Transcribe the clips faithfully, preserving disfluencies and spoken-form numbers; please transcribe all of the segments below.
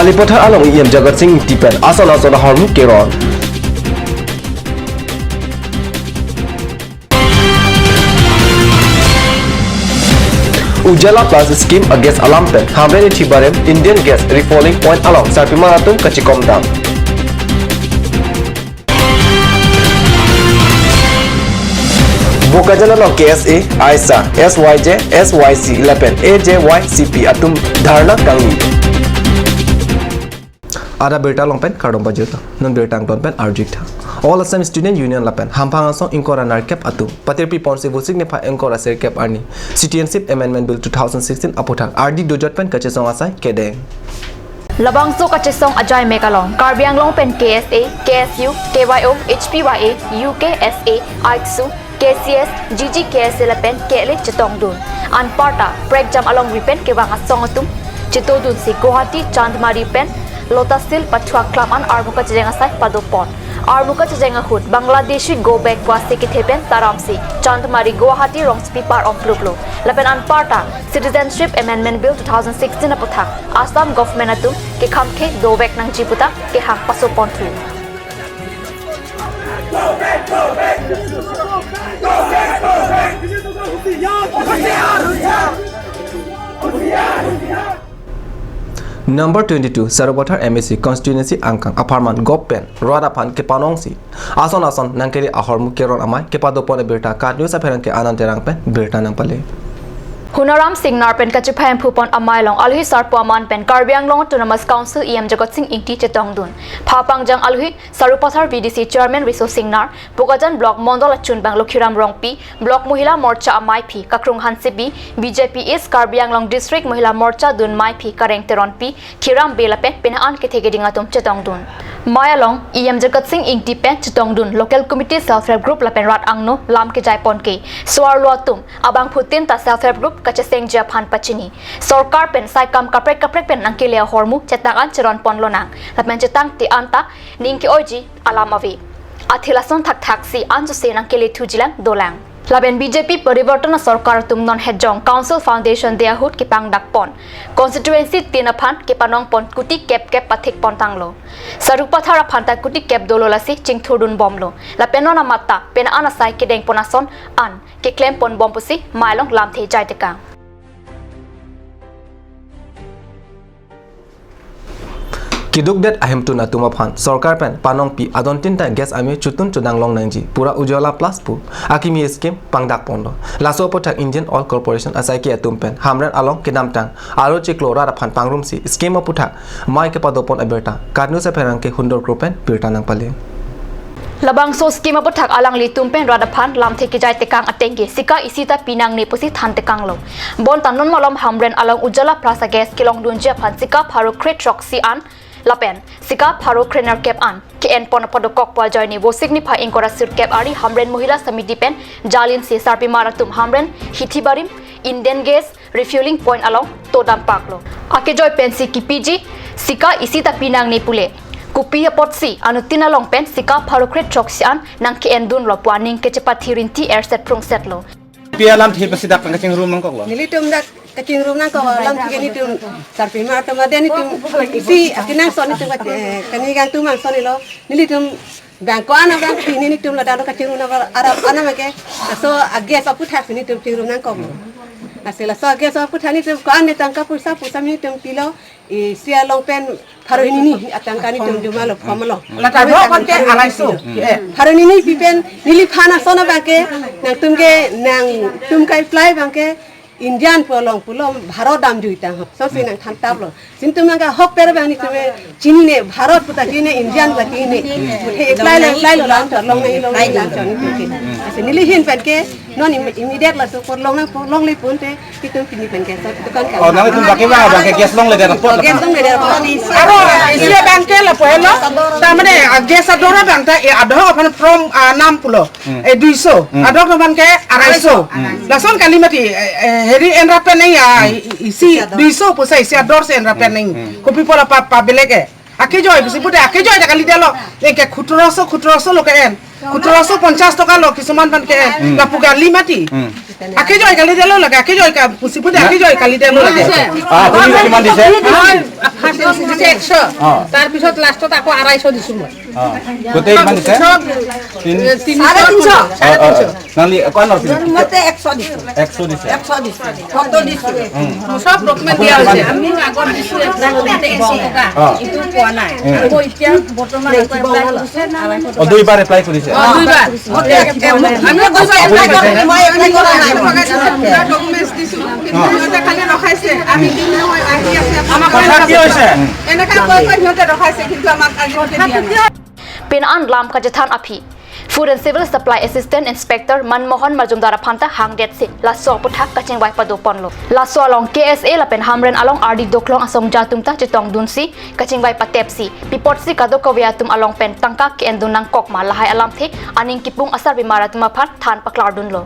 Alipathar along E M Jagat Sing Engti pen ason ason ahormu keron. Ujala Plus scheme a-gas alam pen Hamren Nithi Barim Indian Gas refilling point along sarpimar atum kachekomdam. Bokajan along K S A, AISA, S Y J, S Y C lapen A J Y C P atum dharna kangni. Ada birta along pen kardom pajirta. Non birta angton pen arjik tha. All Assam Student Union lapen Hamphang Asong ingkoi ra nerkep atum patirpi ponsi Vosik niphai ingkoi ra sirkep arni Citizenship Amendment Bill two thousand sixteen aputhak ardi dojot pen kachesong asai kedeng. Labangso kachesong ajai mek along Karbi Anglong pen K S A, K S U, K Y O, H P Y A, U K S A, AICSU, K C S, G G K S A lapen K L A chetongdun. Anparta prekjam alongri pen kevang asong atum chetongdunsi Guwahati Chandmari pen Lotus Hills pathuak klam an armu kachejeng asai padopon. Armu kachejeng ahut Bangladeshi go back pusi kethe pen taramsi Chandmari Guwahati rongsopi par ongpluplo. Lapen anparta Citizenship Amendment Bill two thousand sixteen aputhak Assam government atum kekhamkhe dovek nangji puta kehang pasoponthu. Number twenty-two, Sarupathar M A C constituency angkang apharman gop pen rat aphan kepanongsi ason ason nangkele ahormu keron amei kepadopon abirta KAT News apherangke Anand Terang pen birta nangpale. Hunaram Singnar pen kachephai amphupon amei along alohi sarpo aman pen Karbi Anglong Autonomous Council E M Jagat Sing Engti chetongdun. Pha pangjang alohi Sarupathar V D C Chairman Riso Singnar, Bokajan Block Mondol achunbang Lokhiram Rongpi, Block Mohila Morcha ameiphi Kakrung Hansebi, B J P East Karbi Anglong District Mohila Morcha dun meiphi Kareng Teronpi, Khiram Bey lapen penang an kethe keding atum chetongdun. Mei along E M Jagat Sing Engti pen chetongdun local committee, self help group lapen rat angno lam kejaiponke so-arlo atum abangphutin ta self help group kachesengji aphan pachini. Sorkar pen sai kam kaprek kaprek pen nangkele ahormu chetang an cheronponlonang. Lapen chetangte anta ning ke-oiji alam ave. Athe lason thakthaksi ansose nangkele thujilang dolang. Lapen B J P Parivartan asorkar atum non Hejong Council Foundation Day ahut kepangdakpon constituency tin aphan kepanongpon kuti kep kep pathikpontanglo. Sarupathar aphan ta kuti kep dolo, lasi chingthurdunbomlo. Lapen non amat ta penang an asai kedengpon ason an keklemponbom pusi mei along lamthe jaitekang. Kedukdet ahemtun atum aphan sorkar pen panongpi adontin ta gas amei chotun chodang longnangji pura Ujala Plus pu akimi scheme pangdakponlo. Laso aputhak Indian Oil Corporation asaiki atum pen Hamren along kedamtang aro chiklo rat aphan pangrumsi scheme aputhak mei kepadopon abirta KAT News apherangke Hundor Kro pen birta nangpale. Labangso scheme aputhak alanglitum pen rat aphan lamthe kejaitekang atengke sika isi ta pinangne pusi thantekanglo. Bonta non malom Hamren along Ujala Plus a-gas kelongdunji aphan sika pharo kre throksi an lapen sika pharo kre nerkep an ke-enpon apadokok pu ajoine Vosik niphai ingkoi ra sirkep arni Hamren Mohila Samiti pen jalinsi sarpimar atum Hamren Hithi Barim Indian Gas refilling point along todam paklo. Akejoi pensi kipiji sika isi ta pinangne pule, kopi apotsi anuttin along pen sika pharo kre throksi an nangke-endunlo pu aning kechepathi rinti erset prungsetlo. Pi alamthe pasi dak kachingrum nangkoklo. Nelitum dak kachingrum nangkok alamthe ke nelitum sarpimar atum aden nelitum isi akenangsot nelitum ka-, eh, kanigang atum angsot nelo. Nelitum bang ko-an abang pini nelitum ladak lo kachingrum nang arap anam ke. Laso a-gas aputhak si nelitum chingrum nangkok. Lasi laso a-gas aputhak nelitum ko-an ne tangka poisa poisa nelitum pilo. Isi along pen pharo hini ni atangka nelitum jumalo, pamalo. Lata ro kan ke araiso. Eh. Pharo hini ni pi pen neliphan ason abang ke nangtum ke nangtum ka-apply abang ke Indian pu along pulo Bharat damjui tang ho. So si nangthantaplo. Sintum nangkahok per abang nelitum chinine Bharat pu ta chinine Indian pu ta chinine. He apply lo apply lo lang long nang long lang nelitum ke. Lasi neli ahin pen ke non im-, immediate laso por long nang por longle pon te nelitum pini pen ke so dukan ka. Oh, nangtum baki ba, baki gas longledet apot. Gas longledet apot. Aro, isi abang ke lapu helo. Ta mane, ah, gas ador abang ta, eh, ador aphan from, ah, nam pulo. Hmm. Eh, duiso. Hmm. Ador aphan ke araiso. Araiso. Hmm. Lason kali mati, eh, eh, heri enrapen nang ya, hmm, i-, i-, isi isi ador. Duiso pusi isi ador si enrapen nang. Hmm. Kopi pu la pa, pa belek eh. Akejoi, pusi pute, akejoi ta kalidetlo. Neke khutroso, khutroso lo ke-en. সোতৰশ পঞ্চাশ টকা ল কিছুমান পানকে, উম। কাপোৰ কালি মাটি। উম। আকে জয় কালি দিলো লাগে, আকে জয় কা-, পুচিপুতি আকে জয় কালি দিলো লাগে। আ, আপুনি কিমান দিছে? মই ফাৰ্ষ্ট দিছে একশ। অ। তাৰ পিছত লাষ্টত আকৌ আঢ়াইশ দিছো মই। অ। গোটেই কিমান দিছে? চব, তিনি- এ, তিনিশ। চাৰে তিনিশ। অ, অ, অ। নালি, কোৱা নাছিল? মতে একশ দিছো। একশ দিছে। একশ দিছো। ফটো দিছো। উম। চব ডকুমেণ্ট দিয়া হৈছে। আমি আগত দিছো এপ্লাই কৰোঁতে এশ টকা। অ। এইটো পোৱা নাই। উম। আকৌ এতিয়া বৰ্তমান আকৌ এপ্লাই কৰিছে, আঢ়াইশ টকা। অ, দুইবাৰ এপ্লাই কৰিছে? অ, দুইবাৰ। মতে এক-, এক-, আমি দুইবাৰ এপ্লাই কৰিছো, মই এপ্লাই কৰা নাই। পুৰা ডকুমেণ্টছ দিছো। কিন্তু সিহঁতে খালি ৰখাইছে। আমি দিম নহয়, আহি আছে। আমাৰ কথা কি হৈছে? এনেকা কৈ কৈ সিহঁতে ৰখাইছে, কিন্তু আমাক আজিলৈকে দিয়া নাই। Pini an lam kachethan aphi Food and Civil Supply Assistant Inspector Manmohan Majumdar aphan ta hangdetsi laso aputhak kachingvai padoponlo. Laso along K S A lapen Hamren along ardi doklong asongja atum ta chetongdunsi kachingvai patepsi, pi apotsi kadokave atum along pen tangka ke-endun nangkok ma lahai alamthe aning kipung asarbimar atum aphan than paklardunlo.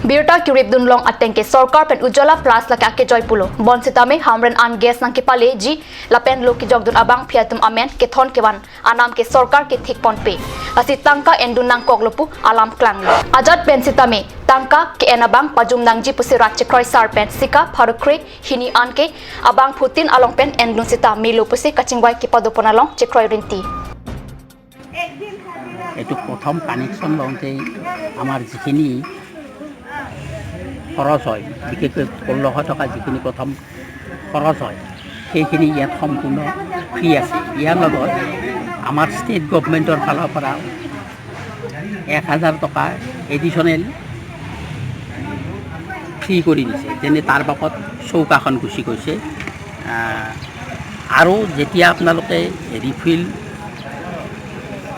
Birta keripdunlong ateng ke sorkar pen Ujjwala Plus lake akejoi pulo. Bonsitame Hamren an gas nangkepaleji lapen lo kejokdun abangpi atum amen kethon kevan anam ke sorkar kethikponpe. Lasi tangka endun nangkoklo pu alam klanglo. Ajat pen sitame tangka ke-en abang pajum nangji pusi rat chekroi sar pen sika pharo kre hini an ke abangphutin along pen endun sita melo pusi kachingvai kepadopon along chekroi rinti. এইটো প্ৰথম কানেকশ্যন লওঁতেই আমাৰ যিখিনি খৰচ হয়, বিশেষকৈ ষোল্লশ টকা যিখিনি প্ৰথম খৰচ হয়, সেইখিনি ইয়াত সম্পূৰ্ণ ফ্ৰী আছে। ইয়াৰ লগত আমাৰ ষ্টেট গভৰ্ণমেণ্টৰ ফালৰ পৰা এক হাজাৰ টকা এডিশ্যনেল ফ্ৰী কৰি দিছে, যেনে তাৰ বাবদ চৌকাখন গুচি গৈছে। আহ, আৰু যেতিয়া আপোনালোকে ৰিফিল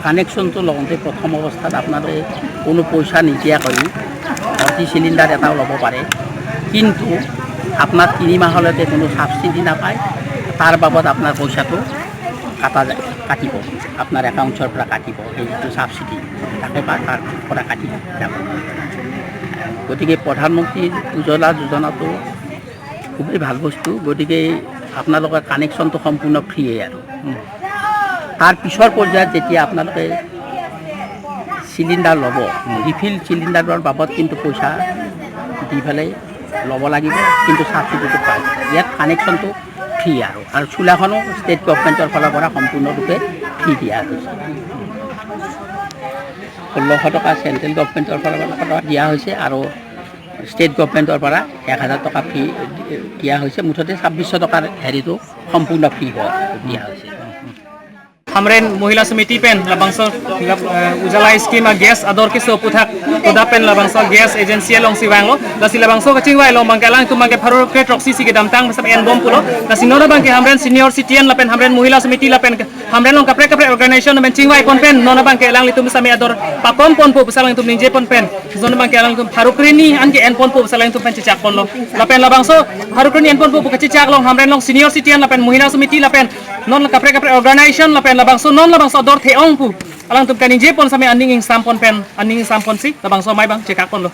কানেকশ্যনটো লওঁতে প্ৰথম অৱস্থাত আপোনালোকে কোনো পইচা নিদিয়াকৈ ভৰ্তি চিলিণ্ডাৰ এটাও ল'ব পাৰে, কিন্তু আপোনাৰ তিনি মাহলৈকে কোনো ছাবচিডি নাপায়, তাৰ বাবদ আপোনাৰ পইচাটো কাটা যায়, কাটিব, আপোনাৰ একাউণ্টছৰ পৰা কাটিব, সেই যিটো ছাবচিডি থাকে বা তাৰ পৰা কাটি যাব। গতিকে প্ৰধানমন্ত্ৰী উজ্জ্বলা যোজনাটো খুবেই ভাল বস্তু। গতিকে আপোনালোকৰ কানেকশ্যনটো সম্পূৰ্ণ ফ্ৰীয়ে আৰু। উম। তাৰ পিছৰ পৰ্যায়ত যেতিয়া আপোনালোকে চিলিণ্ডাৰ ল'ব, উম। ৰিফিল চিলিণ্ডাৰৰ বাবদ কিন্তু পইচা দি পেলাই ল'ব লাগিব, কিন্তু ছাবচিডিটো পায়। ইয়াত কানেকশ্যনটো ফ্ৰী আৰু, আৰু চুলাখনো ষ্টেট গভৰ্ণমেণ্টৰ ফালৰ পৰা সম্পূৰ্ণৰূপে ফ্ৰী দিয়া হৈছে। ষোল্লশ টকা চেণ্ট্ৰেল গভৰ্ণমেণ্টৰ ফালৰ পৰা দিয়া হৈছে আৰু ষ্টেট গভৰ্ণমেণ্টৰ পৰা এক হাজাৰ টকা ফ্ৰী দিয়া হৈছে। মুঠতে ছাব্বিছশ টকাৰ হেৰিটো সম্পূৰ্ণ ফ্ৰী হোৱা দিয়া হৈছে। Hamren Mohila Samiti pen labangso lab-, eh, Ujjwala scheme a gas ador keso aputhak koda pen labangso gas agency alongsi vanglo. Lasi labangso kachingvai along abangke alangtum abangke pharo kre throksi si kedamtang besap enbom pulo. Lasi non abangke Hamren senior citizen lapen Hamren Mohila Samiti lapen Hamren along kaprek kaprek organization amen chingvaipon pen non abangke alanglitum sami ador pakomponpo pusi alangtum ningjeponpen. Non abangke alangtum pharo kre hini an ke-enponpo pusi alangtum pen chechakponlo. Lapen labangso pharo kre hini enponpo pu kachechak along Hamren along senior citizen lapen Mohila Samiti lapen non kaprek kaprek organization lapen labangso non labangso ador the-ong pu alangtum kaningjepon sami aning ingsampon pen, aning ingsamponsi labangso amei abang chekakponlo.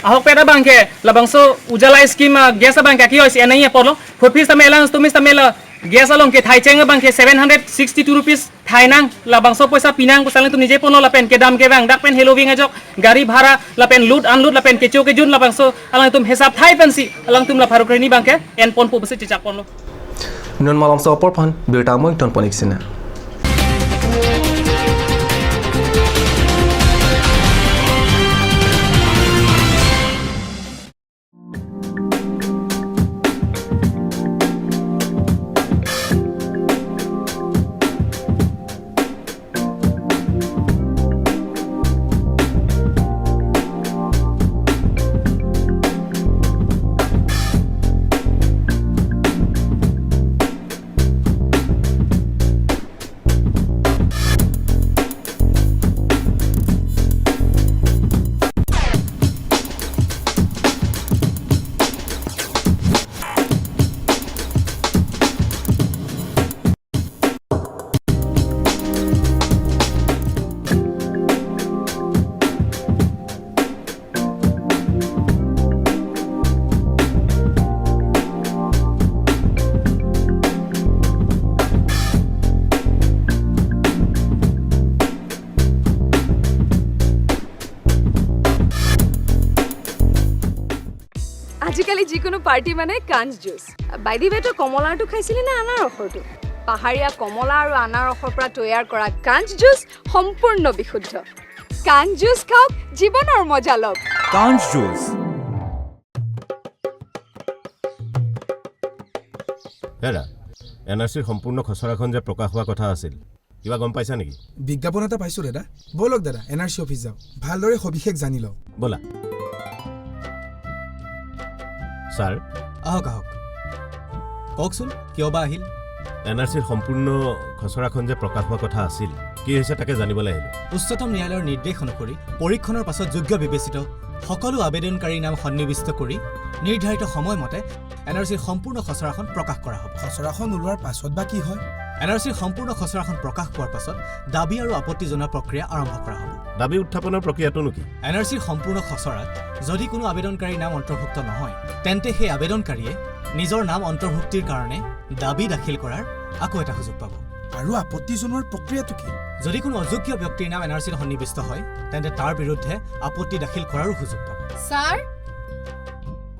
Ahokpet abangke labangso Ujjwala scheme a gas abangke aki oi si anai apotlo. Phurphis tame alangtum tame la gas along ke thaicheng abangke seven hundred sixty-two rupees thainang, labangso poisa pinang pusi alangtum ningjeponlo lapen kedam kevang dak pen heloving ajok gari bhara lapen load unload lapen kecho kejun labangso alangtum hesap thai pensi alangtum la pharo kre hini abangke enponpo pusi chechakponlo. Non malomso apor aphan birta mo ingtonpon ik sina. এই যিকোনো পাৰ্টি মানে কাঞ্চ juice. By the ৱে, তই কমলাৰটো খাইছিলি নে আনাৰসৰটো? পাহাৰীয়া কমলা আৰু আনাৰসৰ পৰা তৈয়াৰ কৰা কাঞ্চ জুচ সম্পূৰ্ণ বিশুদ্ধ। কাঞ্চ জুচ খাওক, জীৱনৰ মজা লওক। কাঞ্চ জুচ। দাদা, এন আৰ চিৰ সম্পূৰ্ণ খচৰাখন যে প্ৰকাশ হোৱা কথা আছিল, কিবা গম পাইছা নেকি? বিজ্ঞাপন এটা পাইছো দাদা। বলক দাদা, এন আৰ চি অফিচ যাওঁ, ভালদৰে সবিশেষ জানি লওঁ। ব'লা। ছাৰ। আহক, আহক। কওকচোন, কিয় বা আহিল? এন আৰ চিৰ সম্পূৰ্ণ খচৰাখন যে প্ৰকাশ হোৱা কথা আছিল, কি হৈছে তাকে জানিবলৈ আহিলো। উচ্চতম ন্যায়ালয়ৰ নিৰ্দেশ অনুসৰি পৰীক্ষণৰ পাছত যোগ্য বিবেচিত সকলো আবেদনকাৰীৰ নাম সন্নিৱিষ্ট কৰি নিৰ্ধাৰিত সময়মতে এন আৰ চিৰ সম্পূৰ্ণ খচৰাখন প্ৰকাশ কৰা হ'ব। খচৰাখন ওলোৱাৰ পাছত বা কি হয়? এন আৰ চিৰ সম্পূৰ্ণ খচৰাখন প্ৰকাশ পোৱাৰ পাছত দাবী আৰু আপত্তি জনোৱা প্ৰক্ৰিয়া আৰম্ভ কৰা হ'ব। দাবী উত্থাপনৰ প্ৰক্ৰিয়াটোনো কি? এন আৰ চিৰ সম্পূৰ্ণ খচৰাত যদি কোনো আবেদনকাৰীৰ নাম অন্তৰ্ভুক্ত নহয়, তেন্তে সেই আবেদনকাৰীয়ে নিজৰ নাম অন্তৰ্ভুক্তিৰ কাৰণে দাবী দাখিল কৰাৰ আকৌ এটা সুযোগ পাব। আৰু আপত্তি জনোৱাৰ প্ৰক্ৰিয়াটো কি? যদি কোনো অযোগ্য ব্যক্তিৰ নাম এন আৰ চিত সন্নিৱিষ্ট হয়, তেন্তে তাৰ বিৰুদ্ধে আপত্তি দাখিল কৰাৰো সুযোগ পাব। ছাৰ,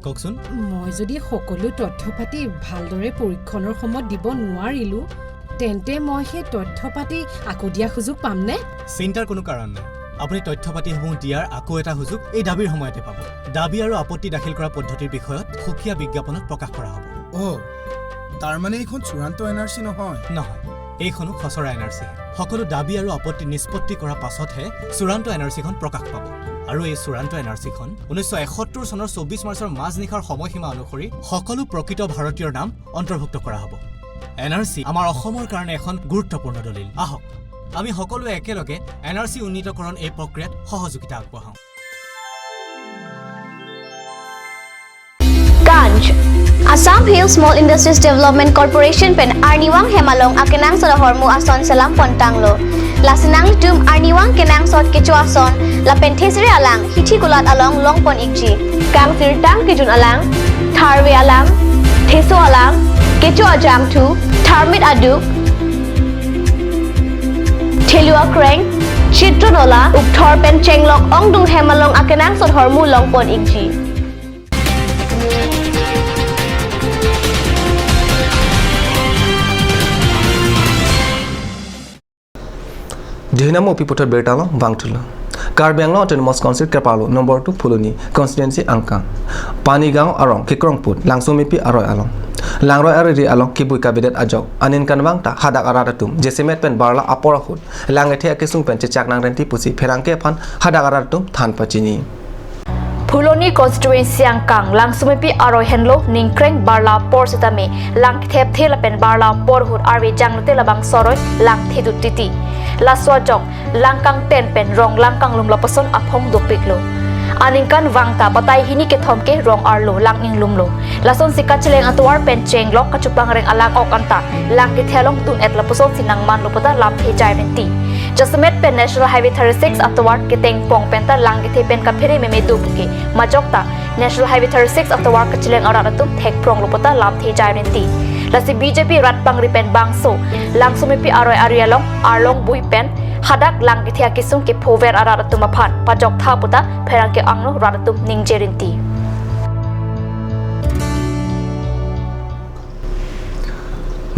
কওকচোন। মই যদি সকলো তথ্য পাতি ভালদৰে পৰীক্ষণৰ সময়ত দিব নোৱাৰিলো, তেন্তে মই সেই তথ্য পাতি আকৌ দিয়া সুযোগ পামনে? চিন্তাৰ কোনো কাৰণ নাই। আপুনি তথ্য পাতিসমূহ দিয়াৰ আকৌ এটা সুযোগ এই দাবীৰ সময়তে পাব। দাবী আৰু আপত্তি দাখিল কৰা পদ্ধতিৰ বিষয়ত সুকীয়া বিজ্ঞাপনত প্ৰকাশ কৰা হ'ব। অ', তাৰমানে এইখন চূড়ান্ত এন আৰ চি নহয়? নহয়, এইখনো খচৰা এন আৰ চি। সকলো দাবী আৰু আপত্তি নিষ্পত্তি কৰাৰ পাছতহে চূড়ান্ত এন আৰ চিখন প্ৰকাশ পাব। আৰু এই চূড়ান্ত এন আৰ চিখন ঊনৈছশ এসত্তৰ চনৰ চৌব্বিছ মাৰ্চৰ মাজনিশাৰ সময়সীমা অনুসৰি সকলো প্ৰকৃত ভাৰতীয়ৰ নাম অন্তৰ্ভুক্ত কৰা হ'ব। এন আৰ চি আমাৰ অসমৰ কাৰণে এখন গুৰুত্বপূৰ্ণ দলিল। আহক, আমি সকলোৱে একেলগে এন আৰ চি উন্নীতকৰণ এই প্ৰক্ৰিয়াত সহযোগিতা আগবঢ়াওঁ। Kanch, Assam Hill Small Industries Development Corporation pen arnivang hem along akenangsot ahormu ason selam pontanglo. Lasi nanglitum arnivang kenangsot kecho ason lapen thesere alang hithi kulat along longpon ikji. Kangsirtang kejun alang, tharve alang, theso alang, kecho ajangthu, tharmit aduk, thelu akreng, chitro nola, ukthor pen chenglok ongdung hem along akenangsot ahormu longpon ikji. Dihinamo piputhot birta along vangthulo. Karbi Anglong Autonomous Council keparlo number two Phuloni constituency angkang Panigaon arong kekrongput Langsomepi aroi along, langroi ariri along kebui kavedet ajok aningkan vang ta hadak arat atum jasemet pen barla apor ahut lang kethe akesung pen chechak nangrenti pusi pherangke aphan hadak arat atum than pachini. Phuloni constituency angkang Langsomepi aroi henlo ningkreng barla apor sitame lang kethepthe lapen barla apor ahut arve janglote labangso aroi lang thedut titi. Laso ajok lang kangten pen rong lang kanglum lapuson aphong dopiklo. Aningkan vang ta batai hini kethom ke rong arlo lang inglumlo. Lasonsi kacheleng atovar pen chenglok kachupangreng alang ok anta lang kethe along dun-et lapusonsi nangmanlo puta lamthe jai rinti. Jasemet pen National Highway thirty-six atovar ketengpong penta lang kethe pen kaphere meme do puke majok ta National Highway thirty-six atovar kacheleng arat atum thekpronglo puta lamthe jai rinti. Lasi B J P rat pangri pen bangso Langsomepi aroi ari along arlong bui pen hadak lang kethe akesung kephover arat atum aphan pajoktha puta pherangke angno rat atum ningje rinti.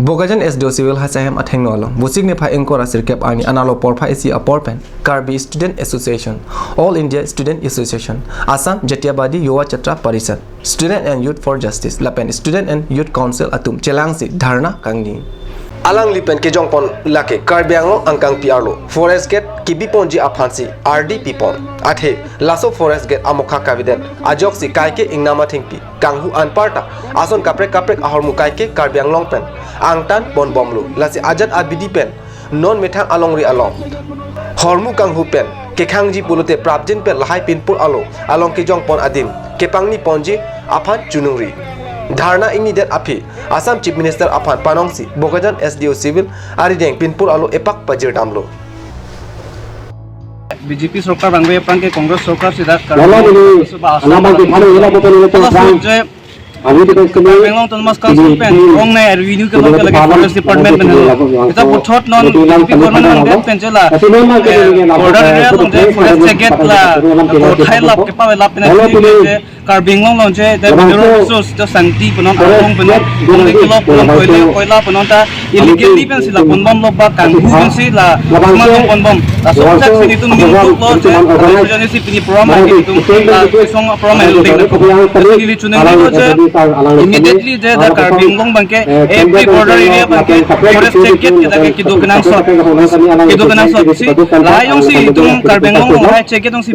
Bokajan S D O Civil High School ahem athengno along Vosik niphai ingkoi ra sirkep arni analo porphai isi apor pen Karbi Student Association, All India Student Association, Assam Jatiabadi Yuva Chatra Parishad, Student and Youth for Justice lapen Student and Youth Council atum chelangsi dharna kangni. Alangli pen kejongpon lake Karbi Anglong angkangpi arlo forest gate kebiponji aphansi ardi pipon. Athe laso forest gate amokha kavedet ajoksi kaike ingnam athengpi kanghu anparta ason kaprek kaprek ahormu kaike Karbi Anglong pen angtan ponbomlo. Lasi ajat abidi pen non methang alongri along hormu kanghu pen kekhangji pulote prapjin pen lahai pinpur alo along kejongpon adim kepangni ponji aphan choningri. Dharna ingnidet aphi Assam Chief Minister aphan panongsi Bokajan S D O Civil arideng pinpur alo epak pajirdamlo. BJP চৰকাৰ বাংলাদেশ প্ৰাংকে কংগ্ৰেছ চৰকাৰ চিধা Lama dulu, lama dulu, kalau ini apa pun itu Karbi Anglong Autonomous Council pen ong nai revenue ke bang ke lagi forest department pen lo. Kita puthot non B J P government bang pen jela border area along forest check gate la, thai lap kepa lap pen Karbi Anglong along je, the mineral resource, the sangti punon, arong punon, only kilo punon, koile, koila punon ta, illegally pensi la ponbomlo ba kanghu pensi la, kumano ponbom. Laso thak si netum ningduklo je, laso jani si pini program agi netum, ah, isong program agi netum. Neli choningri lo je, immediately je, the Karbi Anglong abangke, every border area abangke, forest check gate kita ke kedo kenangsot. Kedo kenangsot si, lahai jongsi itum Karbi Anglong along lahai check gate jongsi,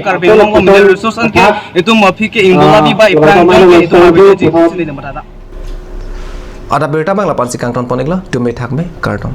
Karbi Anglong along mineral resource anke, itum aphi ke ingdola bi ba iphrang jong ke itum abidi ji sini ne matata. Adap abirta abang lapu-an si kangton pon-iklo, tum me thak me, kardom.